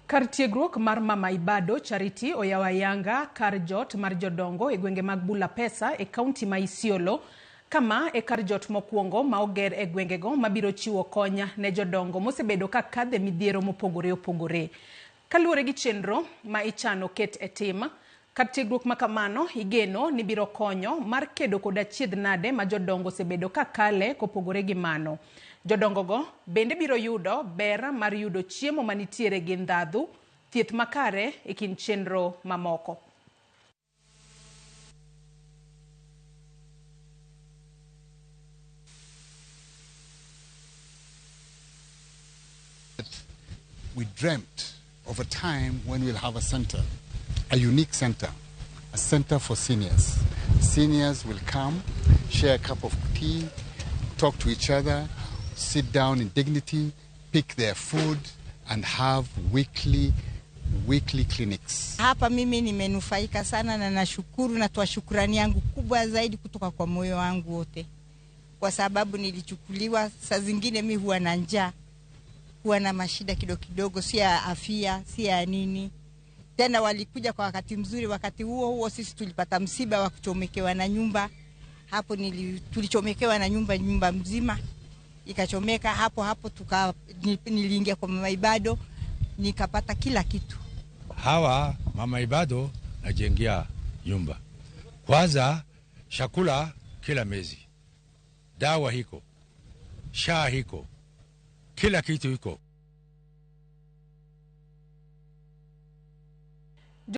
Kar tiegruok mar Mama Ibado Charity oyawo ayanga kar jot mar jodongo e gwenge mag Bulapesa e kaunti ma Isiolo. Kama e kar jot mokwongo ma oger e gwengego mabiro chiwo kony ne jodongo mosebedo ka kadhe midhiero mopogore opogore. Kaluwore gi chenro ma ichano ket e tim, kar tiegruok ma kamano igeno ni biro konyo mar kedo kod achiedh nade ma jodongo osebedo ka kale kopogore gi mano. Jodongogo bende biro yudo ber mar yudo chiemo manitiere gi ndhadhu, thieth makare e kind chenro mamoko. We dreamt of a time when we'll have a center, a unique center, a center for seniors. Seniors will come, share a cup of tea, talk to each other, sit down in dignity, pick their food, and have weekly clinics. Hapa mimi nimenufaika sana na nashukuru, natoa shukrani yangu kubwa zaidi kutoka kwa moyo wangu wote, kwa sababu nilichukuliwa. Saa zingine mi huwa na njaa, huwa na mashida kidogo kidogo, si ya afya, si ya nini. Tena walikuja kwa wakati mzuri. Wakati huo huo sisi tulipata msiba wa kuchomekewa na nyumba. Hapo tulichomekewa na nyumba, nyumba mzima ikachomeka. Hapo hapo niliingia kwa Mama Ibado nikapata kila kitu. Hawa Mama Ibado najengea nyumba. Kwanza chakula kila mwezi, dawa hiko, shaa hiko, kila kitu hiko.